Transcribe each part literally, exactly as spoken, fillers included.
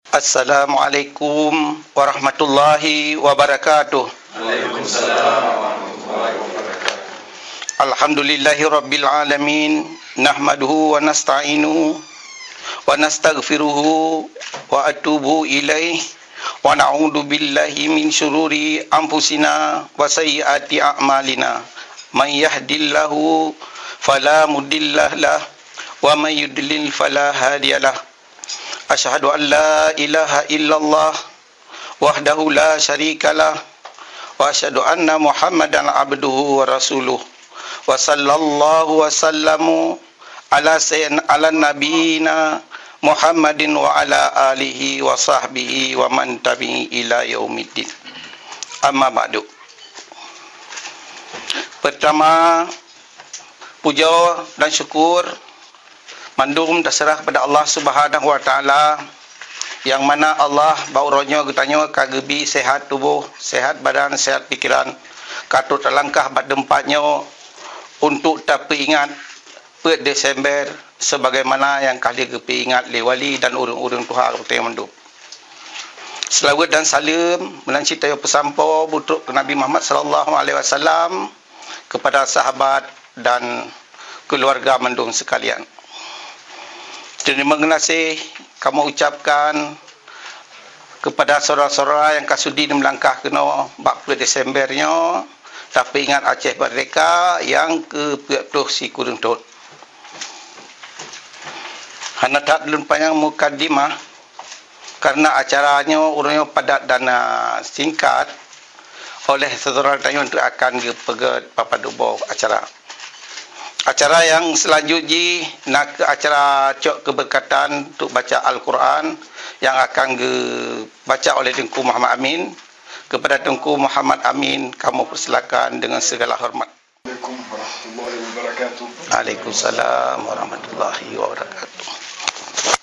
Assalamualaikum warahmatullahi wabarakatuh. Alhamdulillahi rabbil alamin. Nahmaduhu wa nasta'inuhu wa nastaghfiruhu wa atubu ilaih. Wa na'udzu billahi min syururi anfusina wa sayyiati a'malina. May yahdillahu fala mudhillalah wa may yudlil fala hadiyalah. Asyhadu an la ilaha illallah wahdahu la syarikalah, wa asyhadu anna Muhammadan abduhu wa rasuluh. Wa sallallahu wa sallamu ala sayyidina, ala nabiyina Muhammadin wa ala alihi wa sahbihi wa man tabi'i ila yaumiddin. Amma ba'du. Pertama, puja dan syukur mandum taseurah kepada Allah Subhanahu wa Taala, nyang mana Allah bak uroe nyoe geutanyoe ka geubi sehat tuboh, sehat badan, sehat pikeran, ka trok talangkah bak teumpat nyoe untuk tapeuingat peuet Desember sebagaimana nyang ka lheueh geupeuingat lé wali dan ureuëng-ureuëng tuha geutanyoe mandum. Seulaweuet dan saleuem meunan cit tanyoe peusampoe beutrok keu Nabi Muhammad sallallahu alaihi wasallam, kepada sahabat dan keluarga mandum sekalian. Teurimong geunaséh kamoe ucapkan kepada syedara-syedara nyang ka sudi meulangkah keunoe bak peuet Desember nyoe, tapeuingat Aceh Merdeka nyang keu peuet ploh sikureueng thon. Hana that lôn panyang mukadimah, karena acara nyoe uroe nyoe padat dan, ah, singkat, oleh syedara tanyoe akan geupeugét papah duboh acara. Acara nyang seulanjut jih na kheueh acara cok keubeurkatan untuk baca Al-Quran nyang akan geubaca oleh Teungku Muhammad Amin. Kepada Teungku Muhammad Amin, kamoe persilakan dengan segala hormat. Assalamualaikum warahmatullahi wabarakatuh. Waalaikumsalam warahmatullahi wabarakatuh.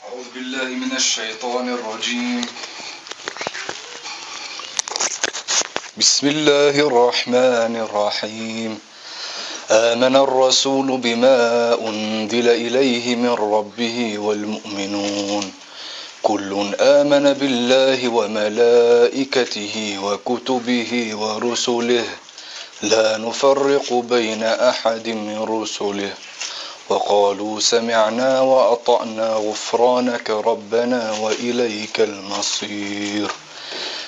أعوذ بالله من الشيطان الرجيم. بسم الله الرحمن الرحيم. آمن الرسول بما أنزل إليه من ربه والمؤمنون. كل آمن بالله وملائكته وكتبه ورسله لا نفرق بين أحد من رسله وقالوا سمعنا وأطعنا غفرانك ربنا وإليك المصير.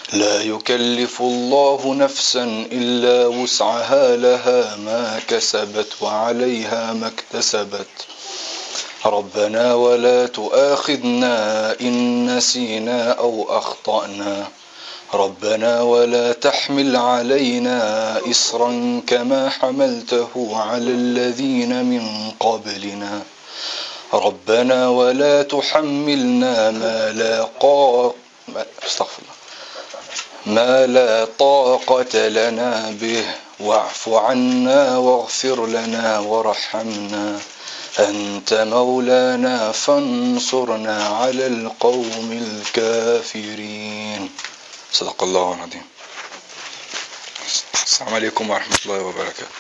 لا يكلف الله نفسا إلا وسعها، لها ما كسبت وعليها ما اكتسبت. ربنا ولا تؤاخذنا إن نسينا أو أخطأنا. ربنا ولا تحمل علينا إصرا كما حملته على الذين من قبلنا. ربنا ولا تحملنا ما لا قا-، ما، أستغفر الله. ما لا طاقة لنا به، واعف عنا واغفر لنا وارحمنا، أنت مولانا فانصرنا على القوم الكافرين. صدق الله العظيم. Assalamualaikum warahmatullahi wabarakatuh.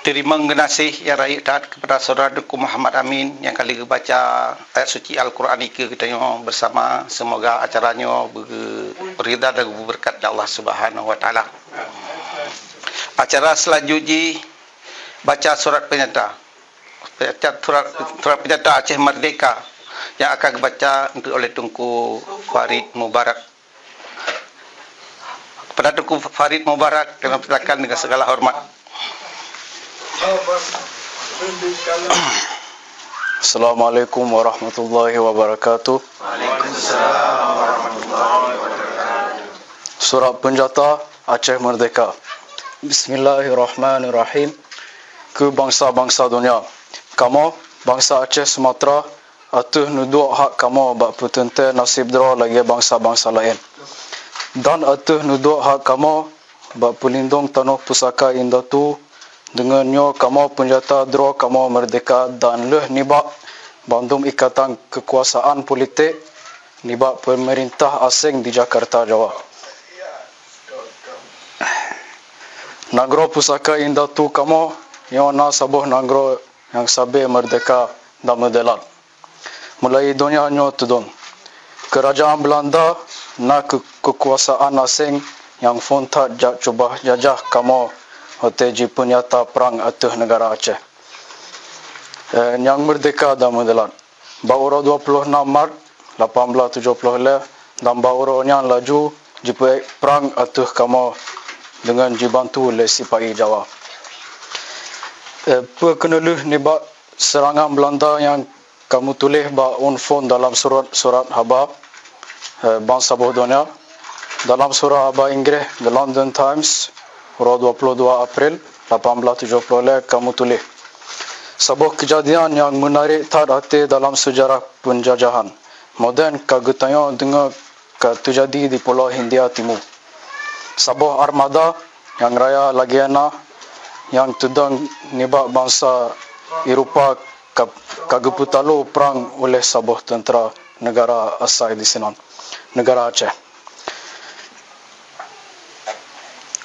Teurimong geunaséh nyang rayeuk that kepada Saudara Teungku Muhammad Amin nyang ka lheueh geubaca ayat suci Al-Quran nikeue geutanyoe bersama. Semoga acara nyoe beu-, beurida dan beubeureukat lé Allah Subhanahu wa Taala. Acara seulanjut jih baca surat peunyata. Baca surat, surat peunyata Aceh Merdeka nyang akan geubaca oleh Teungku Farid Mubarak. Kepada Teungku Farid Mubarak, kami persilakan dengan segala hormat. Assalamualaikum warahmatullahi wabarakatuh. Surat Peunjata Aceh Merdeka. Bismillahirrahmanirrahim. Keu bansa-bansa donya. Kamoe, bansa Aceh Sumatra, ateueh neuduek hak kamoe bak peuteuntée naseb droe lagée bansa-bansa laén. Dan ateueh neuduek hak kamoe bak peulindong tanoh pusaka indatu, deungon nyoe kamoe peunjata droe kamoe meurdehka dan lheueh nibak bandum ikatan keukuasaan politek nibak peumeurintah aséng di Jakarta, Jawa. Nanggroe pusaka indatu kamoe nyoe na saboh nanggroe nyang sabe meurdehka dan meudelat. mulai donya nyoe teudong. Keurajeuen Beulanda na keu-, keukuasaan aséng nyang phon that jak cuba jajah kamoe watée jipeunyata prang ateueh neugara Aceh, eh, nyang meurdehka dan meudelat. Bak uroe dua ploh nam Maret lapan blaih tujoh ploh lhée dan bak uroe nyan laju jipeuék prang ateueh kamoe deungon jibantu lé sipa-i Jawa. Eh, peue keuneulheueh nibak seurangan Beulanda nyang ka meutuléh bak Ung Phon dalam surat-surat haba, eh, ban saboh donya. Dalam surat haba Inggréh, The London Times, uroe dua ploh dua April lapan blaih tujoh ploh lhée ka meutuléh, saboh keujadian nyang meunarek that até dalam seujarah peunjajahan modern ka geutanyoe deungoe ka teujadi di Pulo Hindia Timu. Saboh armada nyang raya lagée na nyang teudong nibak bansa Eropa ka, ka geupeutalo prang uleh saboh teuntra neugara asai disinan, neugara Aceh.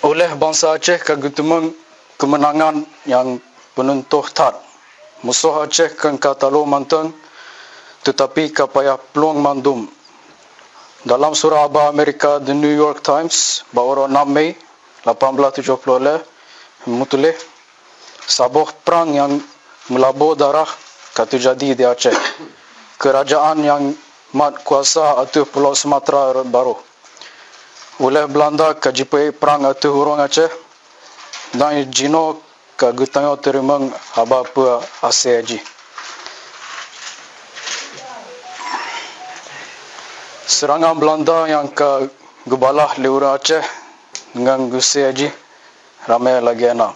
Uleh bansa Aceh ka geuteumeung keumeunangan nyang peununtoh that. Musoh Aceh kon ka talo mantong, teutapi ka payah plueng mandum. Dalam surat haba Amerika The New York Times bak uroe nam Mei lapan blaih tujoh ploh lhée meutuléh, saboh prang nyang meulabo darah ka teujadi di Aceh. Keurajeuen nyang mat kuasa ateueh Pulo Sumatra rot barôh. Uleh Beulanda ka jipeuék prang ateueh ureuëng Aceh, dan jinoe ka geutanyoe teurimong haba peue asée jih. Seurangan Beulanda nyang ka geubalah lé ureuëng Aceh ngon geusie jih ramé lagée na.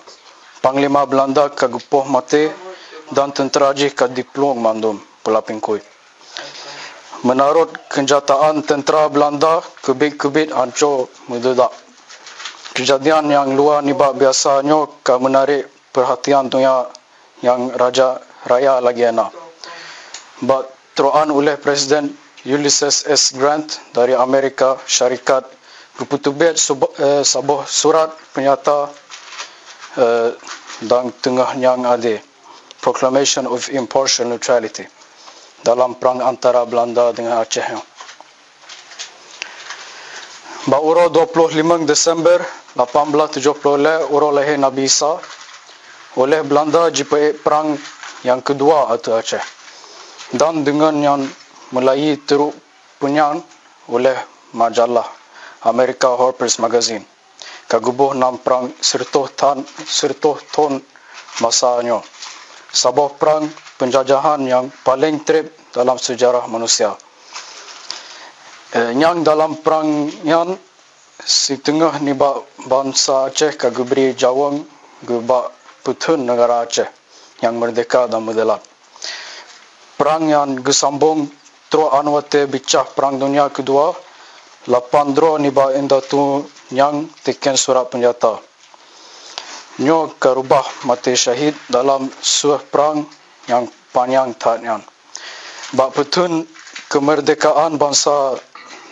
Panglima Beulanda ka geupoh maté dan teuntra jih ka diplueng mandum pula pingkui. Meunurot keunyataan teuntra Beulanda keubiet-keubiet anco meududak. Keujadian nyang luwa nibak biasa nyoe ka meunarek peurhatian donya nyang raja raya lagée na. Bak troan uleh Presiden Ulysses S Grant dari Amerika Syarikat geupeuteubiet subo-, eh, saboh surat peunyata, eh, dan teungoh nyang adé, Proclamation of Impartial Neutrality, dalam prang antara Beulanda deungon Aceh nyoe. Bak uroe dua ploh limong Desember lapan blaih tujoh ploh lhée, uroe lahé Nabi Isa, uleh Beulanda jipeuék prang nyang keudua ateueh Aceh. Dan deungon nyan meulayeue trok peunyan uleh majalah Amerika Harper's Magazine ka geuboh nan prang sireutoh tan, sireutoh thon masa nyoe, saboh prang peunjajahan nyang paleng treb dalam seujarah manusia. Eh, nyang dalam prang nyan siteungoh nibak bansa Aceh ka geubri jaweueng geuh bak peutheun neugara Aceh nyang meurdehka dan meudelat. Prang nyan geusambong trok an watée bicah Prang Donya Keudua, lapan droe nibak indatu nyang teuken surat peunyata. Nyoe ka reubah maté syahid dalam sueh prang nyang panyang that nyan. Bak peutheun keumeurdekaan bansa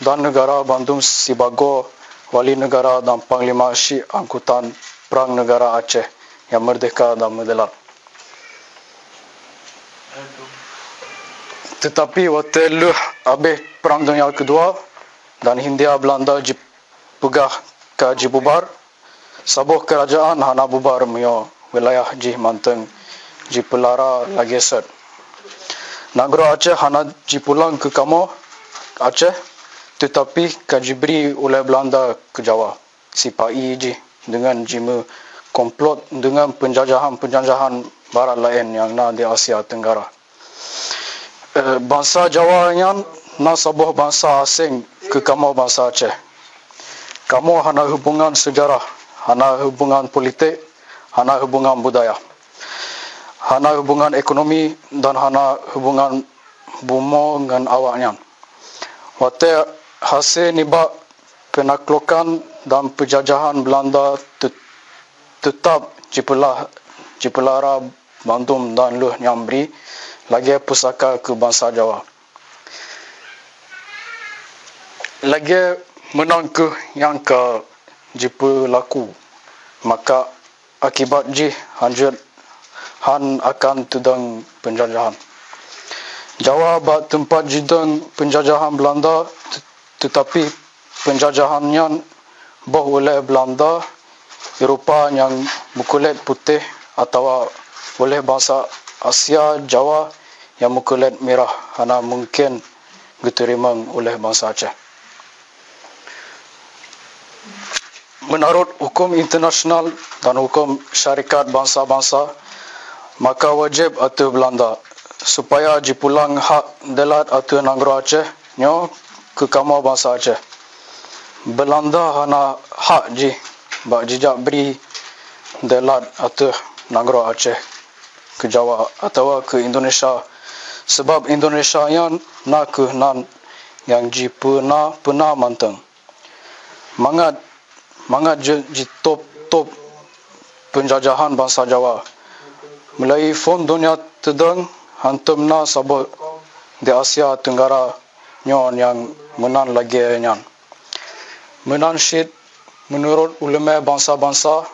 dan neugara bandum sibagoe wali neugara dan panglima syik angkutan prang neugara Aceh nyang meurdehka dan meudelat. Teutapi watée lheueh abéh Prang Donya Keudua dan Hindia Beulanda jipeugah ka jibubar, saboh keurajeuen hana bubar meunyoe wilayah jih mantong jipeulara lagée sot. Nanggroe Aceh hana jipulang keu kamoe Aceh, teutapi ka jibri ulée Beulanda keu Jawa sipa-i jih deungon jimeukomplot deungon peunjajahan-peunjajahan barat laén nyang na di Asia Tenggara. Eh, bansa Jawa nyan na saboh bansa aséng keu kamoe bansa Aceh. Kamoe hana hubungan seujarah, hana hubungan politik, hana hubungan budaya, hana hubungan ekonomi, dan hana hubungan bumoe ngon awaknyan. Watée hase nibak peunaklokan dan peujajahan Beulanda teu-, teutab jipeulah-, jipeulara bandum dan lheueh nyan bri lagée pusaka keu bansa Jawa. Lagée meunan kheueh nyang ka jipeulaku, maka akibat jih hanjeuet han akan teudong peunjajahan. Jawa bak teumpat jidong peunjajahan Beulanda, te-, teutapi peunjajahan nyan boh uleh Beulanda Eropa nyang meukulét putéh atawa uleh bansa Asia Jawa nyang meukulét mirah hana mungken geuteurimong uleh bansa Aceh. Meunurot huköm internasional dan huköm syarikat bansa-bansa, maka wajéb ateueh Beulanda supaya jipulang hak deulat ateueh nanggroe Aceh nyoe keu kamoe bansa Aceh. Beulanda hana hak jih bak jijak bri deulat ateueh nanggroe Aceh keu Jawa atawa keu Indonesia, sabab Indonesia nyan na kheueh nan nyang jipeuna-peuna mantong. Mangat, mangat jeuet jitôb-tôb peunjajahan bansa Jawa. Meulayeue phon donya teudong, hantom na saboh di Asia Tenggara nyoe nyang meunan lagée nyan. Meunan cit, meunurot uleumé bansa-bansa,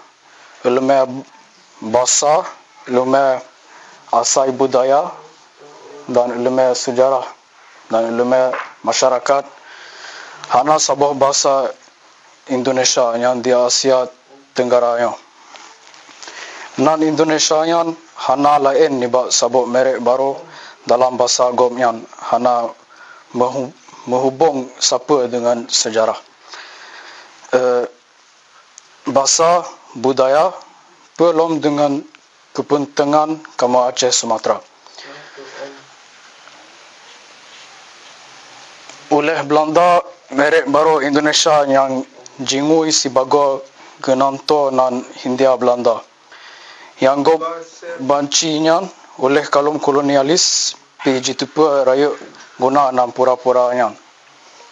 uleumé basa, uleumé asai budaya, dan uleumé seujarah, dan uleumé masyarakat, hana saboh basa Indonesia nyang di Asia Tenggara nyoe. Nan Indonesia nyan hana laén nibak saboh merek barô dalam basa gobnyan hana meuhu-, meuhubong sapeue deungon seujarah. Eh, basa, budaya, peulom deungon keupeuntengan kamoe Aceh Sumatra. Uleh Beulanda, merek barô Indonesia nyang jingui sibagoe geunantoe nan Hindia Beulanda. Nyang gob banci nyan uleh kalom kolonialis pih jiteupeue rayeuk guna nan pura-pura nyan.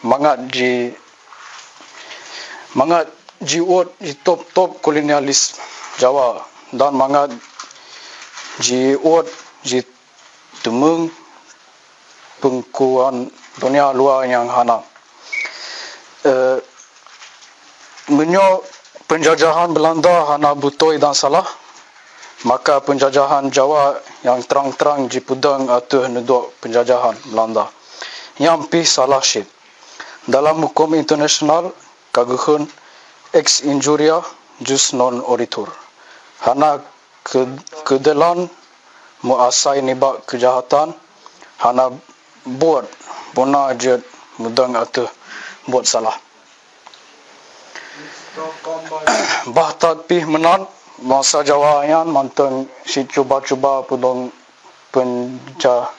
Mangat ji-, mangat jiuet jitôb-tôb kolonialis Jawa dan mangat jiuet jiteumeung peungkuan donya luwa nyang hana. Eh, meunyoe peunjajahan Beulanda hana beutôi dan salah, maka peunjajahan Jawa nyang trang-trang jipeudong ateueh neuduek peunjajahan Beulanda. Nyan pih salah cit. Dalam huköm internasional ka geukheun ex injuria jus non oritur. Hana keu-, keudeulan meuasai nibak keujahatan, hana buet beuna jeuet meudong ateueh buet salah. Bah that pih meunan, bansa Jawa nyan mantong cit cuba-cuba peudong peunja-,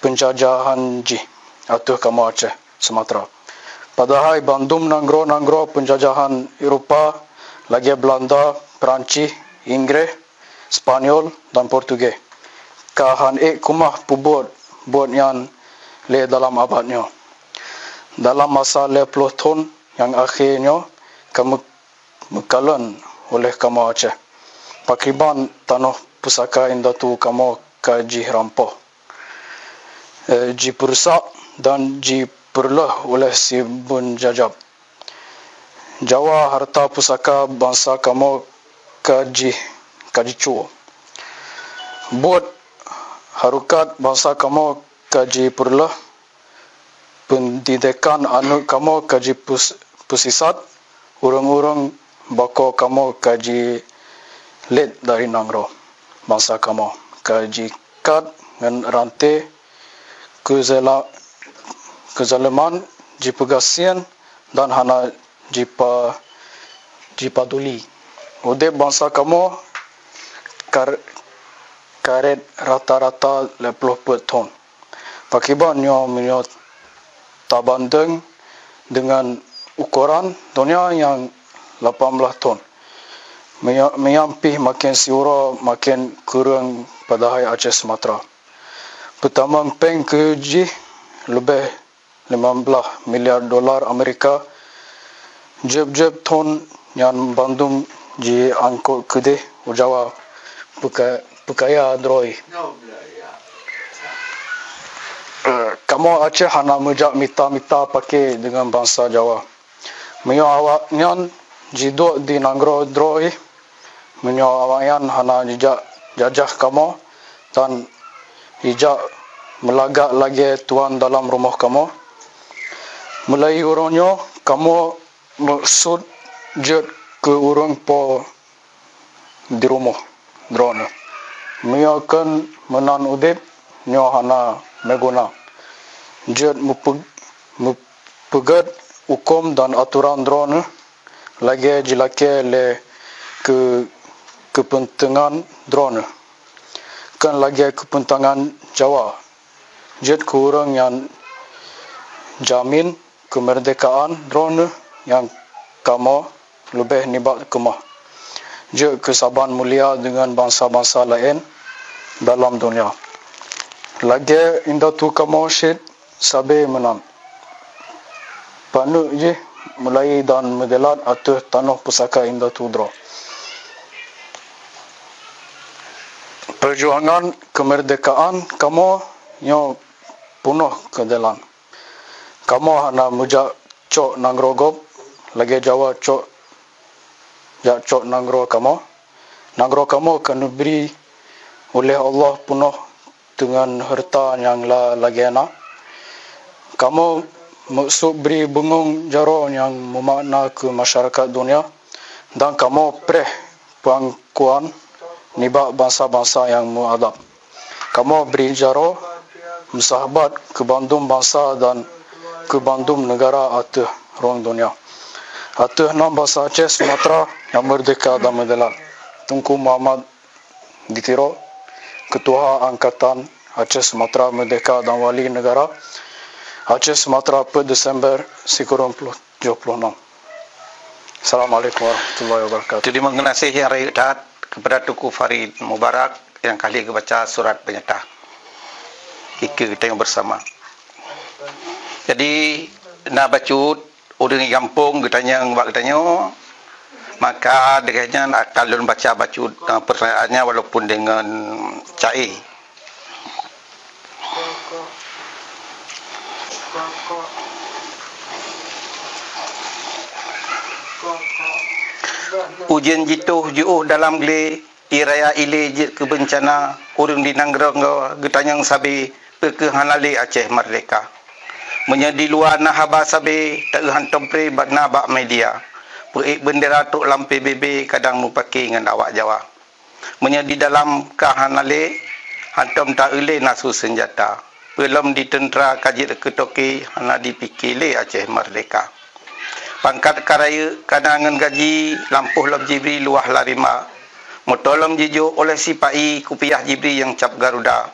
peunjajahan jih ateueh kamoe Aceh Sumatra. Padahai bandum nanggroe-nanggroe peunjajahan Eropa lagée Beulanda, Peurancih, Inggréh, Spanyol, dan Portugéh ka han ék keumah peubuet buet nyan lé dalam abad nyoe. Dalam masa lhée ploh thon nyang akhé nyoe ka meu-, meukalon uleh kamoe Aceh. Pakriban tanoh pusaka indatu kamoe ka jih rampoh, eh, jipeurusak dan jipeureuloh uleh si beunjajab. Jawa hareuta pusaka bansa kamoe ka jih, ka jicuo. Buet harukat bansa kamoe ka jipeureuloh, peundidekan aneuëk kamoe ka jipus-, peusisat, ureuëng-ureuëng bako kamoe ka jilét dari nanggroe. Bansa kamoe ka jikat ngon ranté keuzela-, keuzaleman, jipeugasien dan hana jipa-, jipaduli. Udeb bansa kamoe kar-, karét rata-rata lhée ploh peuet thon. Pakriban nyoe meunyoe tabandeng deungon ukoran donya nyang lapan blaih thon. Meuya-, meunan pih maken siuroe maken kureueng padahai Aceh Sumatra. Peutamong péng keu jih leubeh limong blaih miliar dolar Amerika, jeueb-jeueb thon nyan bandum jiangkot keudeh u Jawa peuka-, peukaya droe. Eh, kamoe Aceh hana meujak mita-mita paké deungon bansa Jawa. Meunyoe awaknyan jiduek di nanggroe droe, meunyoe awaknyan hana jijak jajah kamoe dan jijak meulagak lagée tuan dalam rumoh kamoe. Mulai uroe nyoe kamoe meukeusut jeuet keu ureuëng po di rumoh Droeneueh. Meunyoe kheun meunan udeb nyoe hana meuguna, jeuet meupe-, meupeugét hukôm dan atoran Droeneueh lagée jilakée lé keu-, keupeuntengan Droeneueh, kheun lagée keupeuntengan Jawa. Jeuet keu ureuëng nyang jamin keumeurdekaan Droeneueh nyang kamoe leubeh nibak keumah. Jeuet keu saban mulia deungon bansa-bansa laén dalam donya. Lagée indatu kamoe cit sabe meunan. Paneuk jih mulai dan meudeulat ateueh tanoh pusaka indatu droe. Peujuangan keumeurdekaan kamoe nyoe peunoh keudeelan. Kamoe hana meujak cok nanggroe gob lagée Jawa cok jak cok nanggroe kamoe. Nanggroe kamoe ka neubri uleh Allah peunoh teungon hareuta nyang la lagée na. Kamoe meukeusut bri beungong jaroe nyang meumakna keu masyarakat donya, dan kamoe preh peungakuan nibak bansa-bansa nyang meuadab. Kamoe bri jaroe meusahabat keu bandum bansa dan keu bandum neugara ateueh rhueng donya. Ateueh nam bansa Aceh Sumatra nyang meurdehka dan meudeulat, Teungku Muhammad di Tiro, Keutuha Angkatan Aceh Sumatra Meurdehka dan Wali Neugara Aceh Sumatra, peuet Desember sikureueng ploh tujoh ploh nam. Assalamualaikum warahmatullahi wabarakatuh. Terima kasih yang rayeuk that kepada Teungku Farid Mubarak yang kali geubaca surat peunyata. Kita tengok bersama. Jadi, na bacut ureuëng gampông geutanyong bak geutanyoe, maka degah nyan akan lôn baca bacut, eh, pertanyaannya walaupun dengan cae. Ujeuen jitoh jiôh dalam glé, ie raya ilée jeuet keu beuncana, ureuëng di nanggroe geutanyong sabe, peu kheueh hana lé Aceh meurdehka. Meunyoe di luwa na haba sabe, taeu hantom pré bak na bak media. Peuék beundera trok lam P B B kadang mupake ngon awak Jawa. Meunyoe di dalam ka hana lé, hantom taeu lé na su seunjata. Peulom di teuntra ka jeuet keu toke, hana jipike lé Aceh meurdehka. Pangkat ka rayeuk, kana ngon gaji, lampôh lom jibri luwah larimba. Moto lom jijok oleh sipa-i, kupiah jibri nyang cap Garuda.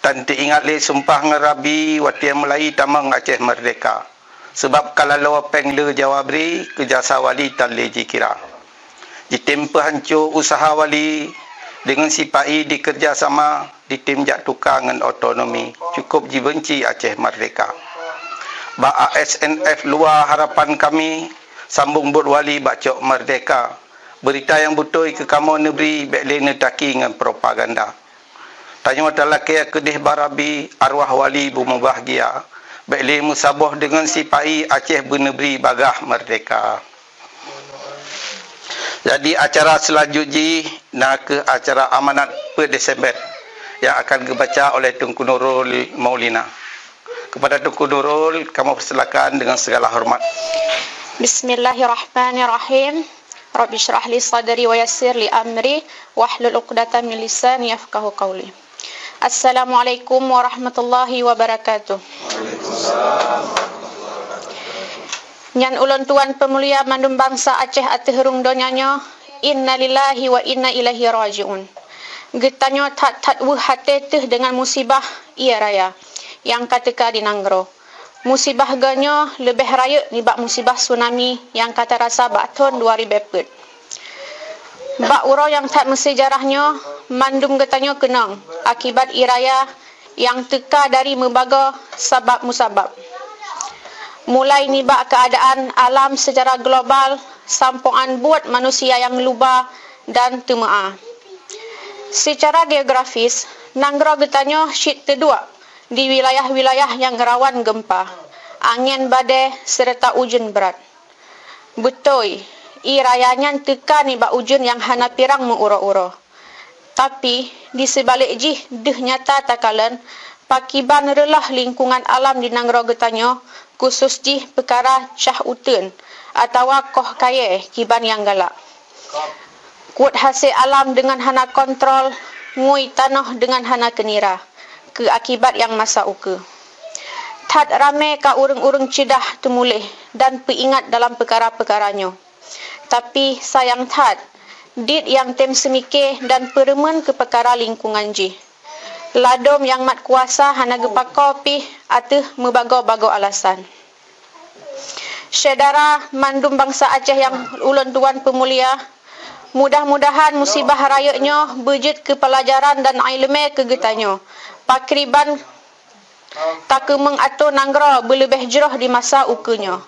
Tan teuingat lé sumpah ngon Rabi watée mulai tamong Aceh meurdehka. Sabab ka laloe péng le Jawa bri, keu jasa wali tan lé jikira. Jitem peuhanco useuha wali, deungon sipa-i dikeureuja sama, jitem jak tuka ngon otonomi, cukôp jibeunci Aceh meurdehka. Bak A S N F luwa harapan kami, sambong buet wali bak cok meurdehka. Beurita nyang beutôi keu kamoe neubri, bék lé neutaki ngon propaganda. Tanyoe talakée keudeh bak Rabi, arwah wali beumubahgia. Bék lé meusaboh deungon sipa-i, Aceh beuneubri bagaih meurdehka. Jadi, acara seulanjut jih na kheueh acara amanat peuet Desember nyang akan geubaca oleh Teungku Nurul Maulina. Kepada Teungku Nurul, kamoe persilakan dengan segala hormat. Bismillahirrahmanirrahim. Rabbi syrah li sadri wa yassir li amri wahlul uqdatam min lisani yafqahu qauli. Assalamualaikum warahmatullahi wabarakatuh. Nyan ulôn tuan peumulia mandum bansa Aceh ateueh rhueng donya nyoe, innalillahi wa inna ilaihi raji'un. Geutanyoe that-that weueh até teuh deungon musibah ie raya nyang ka teuka di nanggroe. Musibah geuh nyoe leubeh rayeuk nibak musibah tsunami nyang ka tarasa bak thon dua ribée peuet. Bak uroe nyang that meusejarah nyoe, mandum geutanyoe keunong akibat ie raya nyang teuka dari meubagoe sabab musabab. Mulai nibak keuadaan alam seucara global, sampoe 'an buet manusia nyang luba dan teumeu'ah. Seucara geografis, nanggroe geutanyoe cit teuduek di wilayah-wilayah nyang rawan geumpa, angén badée, seureuta ujeuen brat. Beutôi, ie raya nyan teuka nibak ujeuen nyang hana pirang meu-uroe-uroe. Tapi, di seubalek jih deuh nyata takalon Pakiban reuloh lingkungan alam di nanggroe geutanyoe, khusus jih peukara cah uteuen atawa koh kayée kiban nyang galak. Kuet hase alam deungon hana kontrol, ngui tanoh deungon hana keunira, keu akibat nyang masa ukeue. That ramé ka ureuëng-ureuëng ceudah teumuléh dan peuingat dalam peukara-peukara nyoe. Tapi, sayang that, dit nyang tem seumike dan peureumeun keu peukara lingkungan jih. Ladom nyang mat kuasa hana geupakoe pih ateueh meubagoe-bagoe alasan. Syedara mandum bansa Aceh nyang ulôn tuan peumulia, mudah-mudahan musibah rayeuk nyoe beujeuet keu peulajaran dan iéleumé keu geutanyoe. Pakriban takeumeung atô nanggroe beuleubeh jroh di masa ukeue nyoe.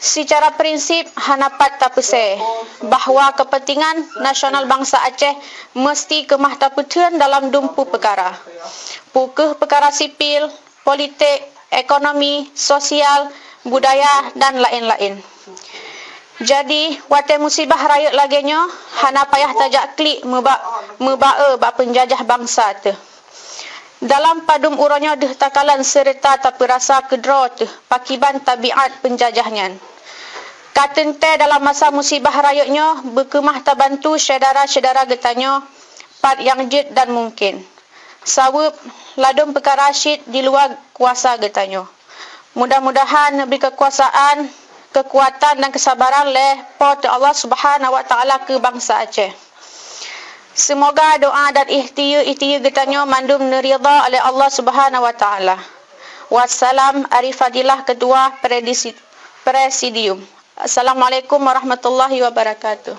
Sicara prinsip, hana pat tapeusé bahwa keupeuntengan nasional bansa Aceh meuseuti keumah tapeutheun dalam dumpeue peukara. Peu kheueh peukara sipil, politik, ekonomi, sosial, budaya, dan laén-laén. Jadi, watée musibah rayeuk lagée nyoe, hana payah tajak klik meuba-, meuba-e bak peunjajah bansa teuh. Dalam padum uroe nyoe deuh takalon seureuta tapeurasa keudroe teuh pakiban tabiat peunjajah nyan. Ka teuntée dalam masa musibah rayeuk nyoe beukeumah tabantu syedara-syedara geutanyoe pat nyang jeuet dan mungken. Sabab ladom peukara cit di luwa kuasa geutanyoe. Mudah-mudahan neubri keukuasaan, keukuatan dan keusabaran lé Po teu Allah Subhanahu wa Taala keu bansa Aceh. Seumoga doa dan ikhtiar-ikhtiar geutanyoe mandum neuridha lé Allah Subhanahu wa Taala. Wassalam, Arif Fadilah, Ketua Predisi-, Presidium. Assalamualaikum warahmatullahi wabarakatuh.